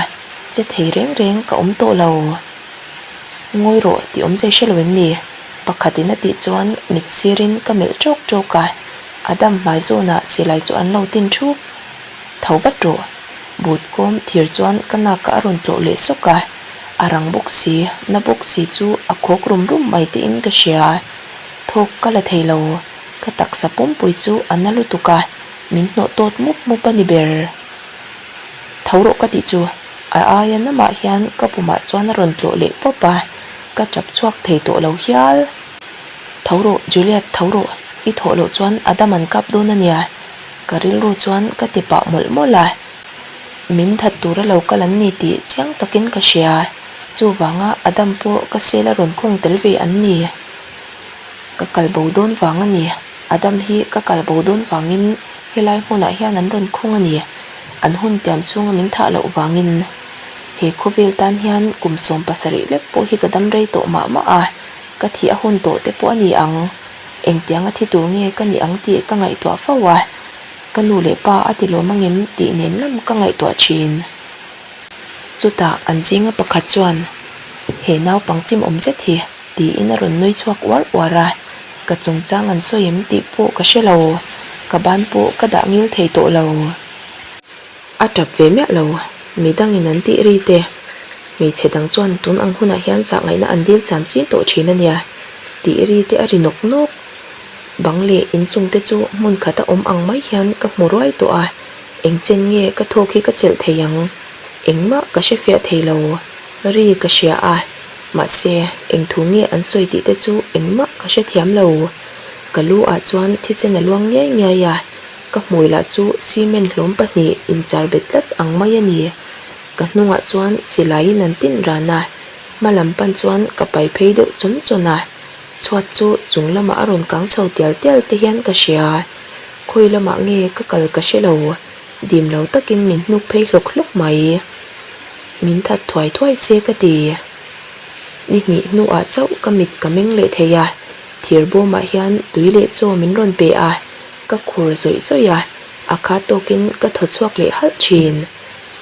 che thei reng reng ka awm tawh lo. Ngawi rawh tih awmzia hre lo em ni? Pakhatin a tih chuan mit sirin ka melh ṭawk ṭawk a, Adam hmai zawnah silai chu an lo tin ṭhup. Tho vat rawh. But kawm thir chuan ka nakah a rawn tlawh leh sawk a, a rang bawk si, na bawk si chu a khawk rum rum mai tein ka hria. Thawk ka la thei lo, ka taksa pumpui chu a na lutuk a, min hnawh tawt mup mup a ni ber. Tho rawh ka tih chu a aia namah hian ka pumah chuan a rawn tlawh leh pawp a, ka tap chhuak thei tawh lo hial. Tho rawh Juliet, tho rawh, i thawh loh chuan Adam an kap dawn a nia, ka rilru chuan ka ti pah mawlh mawlh a. Min that tura lo kal an ni tih chiang takin ka hria, chuvanga Adam pawh ka sel a rawn khung tel ve an ni. Ka kal bo dawn vang a ni. Adam hi ka kal bo dawn vangin helai hmunah hian an rawn khung a ni. An hun tiam chhunga min thah loh vangin he khawvel tan hian kum 70 lek pawh hi ka dam rei tawh mah mah a, ka thih a hun tawh te pawh a ni ang. Engtianga thi tur nge ka nih ang tih ka ngaihtuah fo a, ka nu leh pa a ti lawm angem tih nen lam ka ngaihtuah thin. Chutah an zinga pakhat chuan he naupang chim awm zet hi Tiin a rawn nui chhuak uar uar a, ka chungchang an sawi em tih pawh ka hre lo, ka ban pawh ka dah ngil thei tawh lo. A tap ve miah lo, midangin an tih ri te, hmeichhe dang chuan tun ang hunah hian zah ngaihna an dil cham chin tawh thin a nia, tih ri te a ri nawk nawk. Bang leh inchung te chu hmun khat a awm ang mai hian ka hmu ruai tawh a, engchen nge ka thawk hi ka chelh thei ang, engmah ka hrefiah thei lo, ri ka hria a. Mahse, eng thu nge an sawi tih te chu engmah ka hrethiam lo. Ka lu ah chuan thisen a luang ngiai ngiai a, ka hmui lah chu cement hlawm pahnih inchar bet tlat ang mai a ni. Ka hnungah chuan silaiin an tin ran a, hma lam pan chuan ka pai phei deuh chawn chawn a, chhuat chu chung lamah a rawn kang chho tial tial te hian ka hria. Khawi lamah nge ka kal ka hre lo. Dim lo takin min hnuk phei hlawk hlawk mai. Min that thuai thuai se ka ti. Ni hnih hnuah chauh ka mit ka meng leh thei a, thir bawmah hian tui leh chaw min rawn pe a, ka khur zawih zawih a, a kha tawkin ka thaw chhuak leh halh thin.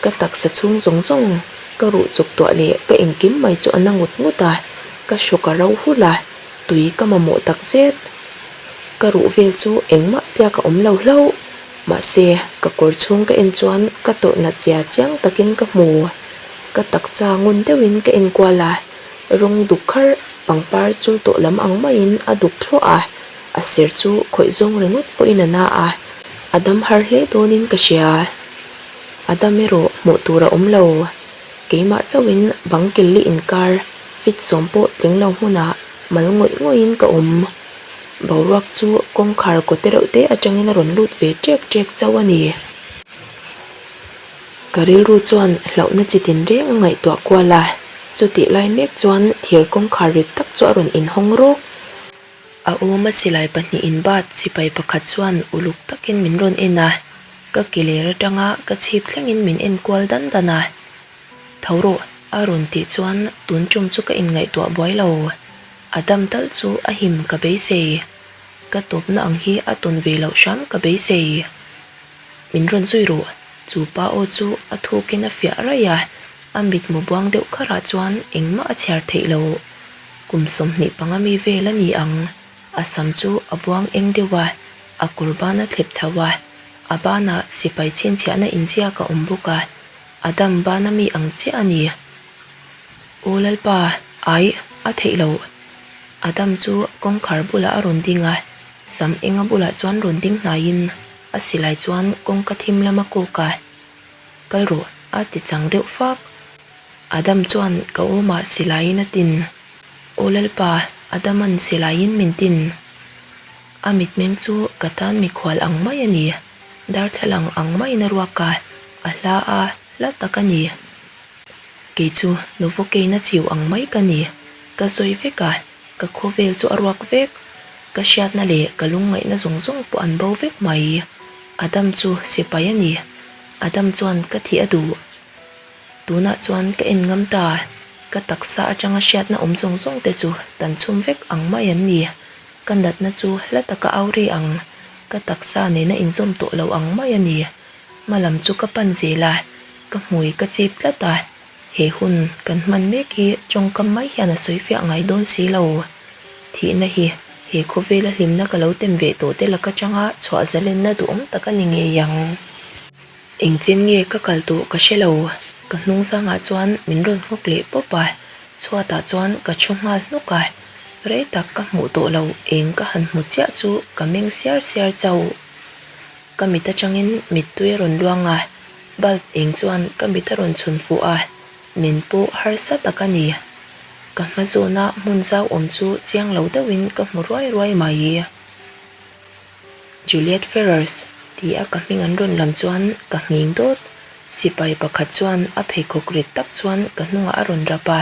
Ka taksa chhung zawng zawng, ka ruh chuk tuah leh ka engkim mai chu a na ngut ngut a, ka hrawk a ro hulh a, tui ka mamawh tak zet. Ka ruh vel chu engmah tliak a awm lo hlauh. Mahse, ka kawr chhung ka en chuan ka tawrh nat zia chiang takin ka hmu. Ka taksa ngun deuhin ka en kual a, rawng duk kharh pangpar chul tawh lam ang maiin a duk thluah a, a ser chu khawih zawng ringawt pawhin a na a, a dam har hle dawnin ka hria. A dam erawh hmuh tur a awm lo. Keimah chauhin bang killi inkar fit sawm pawh tling lo hmunah mal ngawih ngawihin ka awm. Boruak chu kawngkhar kaw tereuh te atangin a rawn lut ve ṭek ṭek chauh a ni. Ka rilru chuan hlauhna chi tin reng a ngaihtuah kual a, chutih lai mek chuan thir kawngkhar rit tak chu a rawn inhawng rawk. A awma silai pahnihin bat sipai pakhat chuan uluk takin min rawn en a, ka ke ler atanga ka chhip thlengin min en kual dan dan a. Tho rawh, a rawn tih chuan tun tum chu ka inngaihtuah buai lo. A dam talh chu a him ka beisei. Ka tawpna ang hi a tawn ve loh hram ka beisei. Min rawn zui rawh. Chu pa aw chu a thukin a fiah raih a, a mitmu buang deuh kharah chuan engmah a chhiar theih lo. Kum 25 mi vel a ni ang. A sam chu a buang eng deuh a, a kawr ban a thlep chho a, a banah sipai chhinchhiahna inziak a awm bawk a, a dam bana mi ang chiah a ni. Aw Lalpa, ai, a theih loh. Adam chu kawngkhar bulah a rawn ding a, sam enga bulah chuan rawn ding hnaiin a silai chuan kawngka thim lam a kawk a, Kal rawh a ti chang deuh fak. Adam chuan ka awmah silaiin a tin. Aw Lalpa, Adaman silaiin min tin. A mitmeng chu ka tan mikhual ang mai a ni. Darthlalang ang maiin a ruak a, a hla a, hla tak a ni. Kei chu Novocaine a chiu ang mai ka ni. Ka sawi vek a, ka khawvel chu a ruak vek. Ka hriatna leh ka lungngaihna zawng zawng pawh an bo vek mai. Adam chu sipai a ni. Adam chuan ka thih a duh. Tunah chuan ka en ngam ta. Ka taksa atanga hriatna awm zawng zawng te chu tan chhum vek ang mai an ni. Ka natna chu hla taka au ri ang. Ka taksa nena inzawm tawh lo ang mai a ni. Hma lam chu ka pan zel a. Ka hmui ka chip tlat a, he hun kan hman mek hi tawngkam mai hian a sawi fiah ngai dawn si lo. Thihna hi he khawvela hlimna ka lo tem ve tawh te laka changa chhuah zalenna duhawm tak a ni ngei ang. Engchen nge ka kal tawh ka hre lo, ka hnung zangah chuan min rawn nghawk leh pawp a, chhuatah chuan ka thu nghal hnawk a, rei tak ka hmuh tawh lo eng ka han hmu chiah chu ka meng siar siar chauh. Ka mit atangin mittui a rawn luang a, bulb eng chuan ka mit a rawn chhun fuh a, min pawh harsa tak a ni. Ka hma zawna hmun zau awm chu chiang lo deuhin ka hmu ruai ruai mai. Juliet Ferrers ti a ka hming an rawn lam chuan ka nghing dawt. Sipai pakhat chuan a pheikhawk rit tak chuan ka hnungah a rawn rap a,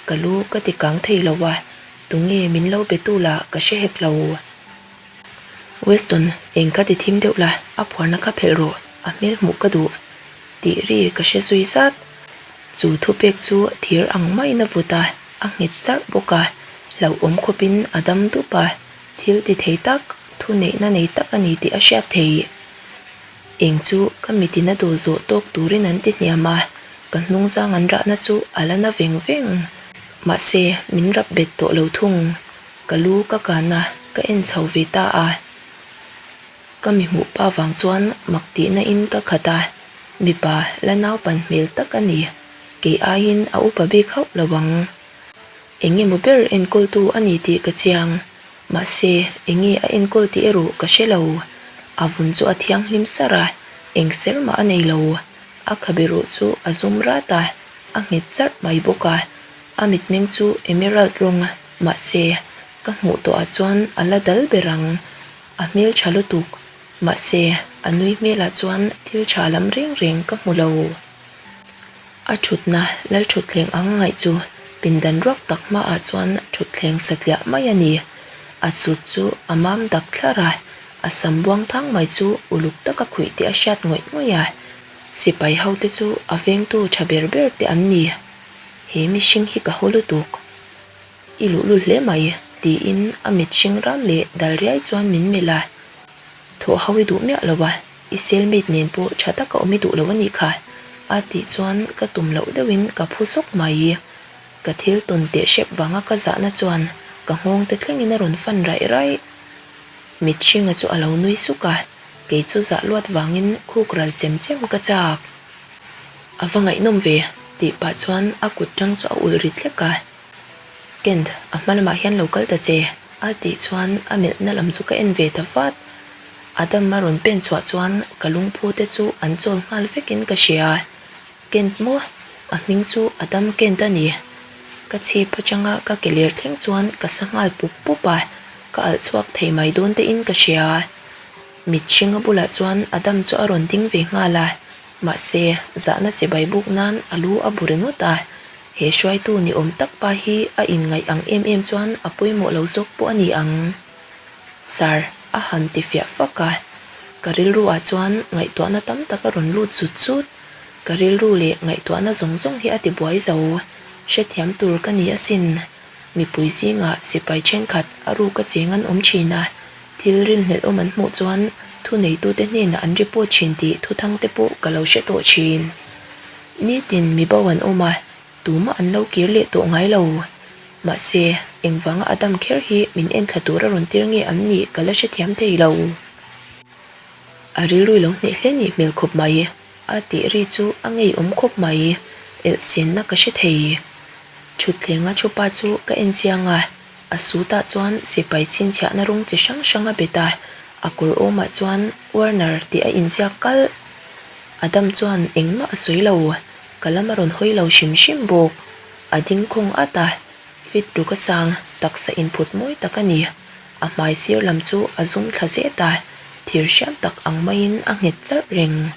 ka lu ka ti kang thei lo a, tunge min lo be tu lah ka hre hek lo. Weston, eng ka ti thim deuh la, a phuarna kha phelh rawh, a hmel hmuh ka duh tih ri ka hre zui zat. Chu thupek chu thir ang maiin a vut a, a nghet charh bawk a, hlauhawm khawpin a dam dup a, thil ti thei tak, thu neihna nei tak a ni tih a hriat theih. Eng chu ka mitin a dawl zawh tawk turin an ti hniam a, ka hnungzang an rahna chu a la na veng veng. Mahse, min rap bet tawh lo thung. Ka lu ka kan a, ka en chho ve ta a. Ka mi hmuh pa vang chuan mak tihna in ka khat a, mipa la naupan hmel tak a ni. Kei aiin a upa bik hauh lo ang. Eng emaw ber enkawltu a ni tih ka chiang. Mahse, enge a enkawl tih erawh ka hre lo. A vun chu a thianghlim sar a, eng ser mah a nei lo. A khabe ruh chu a zum rat a, a nghet charh mai bawk a. A mitmeng chu emerald rawng Mahse, ka hmuh tawhah chuan a la dal ber ang. A hmel tha lutuk. Mahse, a nui hmelah chuan thil tha lam reng reng ka hmu lo. A thutna Lalthutthleng ang ngaih chu pindan ruak tak hmaah chuan thutthleng satliah mai a ni. A chut chu a mam dak thlar a, a sam buang thang mai chu uluk taka khuih tih a hriat ngawih ngawih a. Sipai hote chu a vengtu tha ber ber te an ni. He mihring hi ka haw lutuk. I luhlul hle mai, tiin a mit hring ram leh dal riai chuan min melh a. Thawh ho i duh miah lo a, i cellmate nen pawh tha taka awm i duh lo a nih kha, a tih chuan ka tum loh deuhin ka phu sawk mai. Ka thil tawn teh hrep vanga ka zahna chuan ka nghawng te thlengin a rawn fan raih raih. Mit hringa chu a lo nui suk a, kei chu zah luat vangin khuk ral chem chem ka chak. A va ngaihnawm ve, tih pah chuan a kut tang chu a ulh ri tlek a. Kent, a hma lamah hian lo kal ta che, a tih chuan a melhna lam chu ka en ve ta vat. Adam a rawn pen chhuah chuan ka lungphu te chu an chawl nghal vekin ka hria. Kent maw? A hming chu Adam Kent a ni. Ka chhip atanga ka ke ler thleng chuan ka sa nghal pup pup a, ka alh chhuak thei mai dawn tein ka hria. Mitchhinga bulah chuan Adam chu a rawn ding ve nghal a, mahse zahna chibai buk nan a lu a bu ringawt a. He hruaitu ni awm tak pa hi a inngaih ang em em chuan a pawimawh lo zawk pawh a ni ang. Sir, a han ti fiah fak a. Ka rilru ah chuan ngaihtuahna tam tak a rawn lut zut zut. Ka rilru leh ngaihtuahna zawng zawng hi a ti buai zo. Hrethiam tur ka ni asin. Mipui zingah sipai thenkhat a ruka cheng an awm thin a, thil rinhlelh awm an hmuh chuan thuneitute hnenah an report thin tih thuthang te pawh ka lo hre tawh thin. Nitin mi bo an awm a, tumah an lo kir leh tawh ngai lo. Mahse, engvanga Adam kher hi min enthla tur a rawn tir nge an nih ka la hrethiam thei lo. A rilru lo hneh hle nih hmel khawp mai. A tih ri chu a ngeiawm khawp mai, elhsenna ka hre thei. Thutthleng a thupa chu ka en chiang a. A suit-ah chuan sipai chhinchhiahna rawng chi hrang hrang a bet a, a kawr awmah chuan Warner tih a inziak kalh. Adam chuan engmah a sawi lo, ka lam a rawn hawi lo hrim hrim bawk. A ding khawng at a, fit ruk a sang, taksa inphut mawi tak a ni. A hmai sir lam chu a zum thla zet a, thir hriam tak ang maiin a nghet charh reng.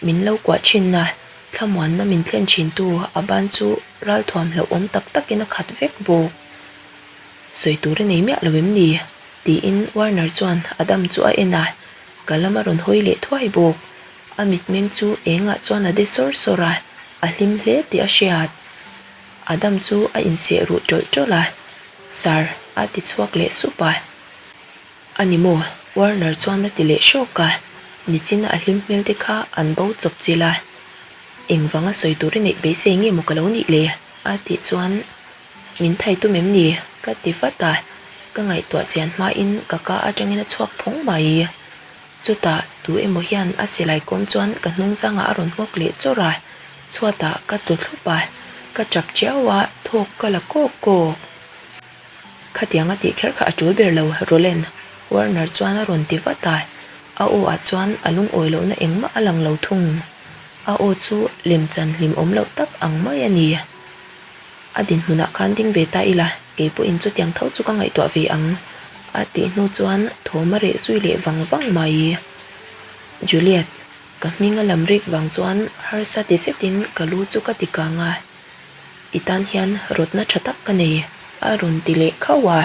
Min lo kuah thin a, thlamuanna min thlen thintu a ban chu ralthuam hlauhawm tak takin a khat vek bawk. Sawi tur a nei miah lo em ni? tiin Warner chuan Adam chu a en a, ka lam a rawn hawi leh thuai bawk. A mitmeng chu engah chuan a de sawr sawr a, a hlim hle tih a hriat. Adam chu a inseh ruh tawlh tawlh a, Sir, a ti chhuak leh sup a. A ni maw? Warner chuan a ti leh hrawk a, nichina a hlim hmel te kha an bo chawp chilh a. Engvanga sawi tur i neih beisei nge maw ka lo nih le? a tih chuan Min thai tum em ni? ka ti vat a, ka ngaihtuah chian hmain ka ka atangin a chhuak phawng mai. Chutah tu emaw hian a silai kawm chuan ka hnung zangah a rawn nghawk leh chawrh a, chhuatah ka tlu thlup a, ka tap chiau a, thawk ka la kawk kawk. Khatiang a tih kher kha a tul ber lo, Roland, Warner chuan a rawn ti vat a, a aw ah chuan a lungawi lohna engmah a lang lo thung. A aw chu lemchan hlimawm loh tak ang mai a ni. A dinhmunah khan ding ve ta ila, kei pawhin chutiang tho chu ka ngaihtuah ve ang, a tih hnu chuan thawm a reh zui leh vang vang mai. Juliet, ka hming a lam rik vang chuan harsa ti zetin ka lu chu ka ti kang a, I tan hian rawtna tha tak ka nei, a rawn ti leh khauh a.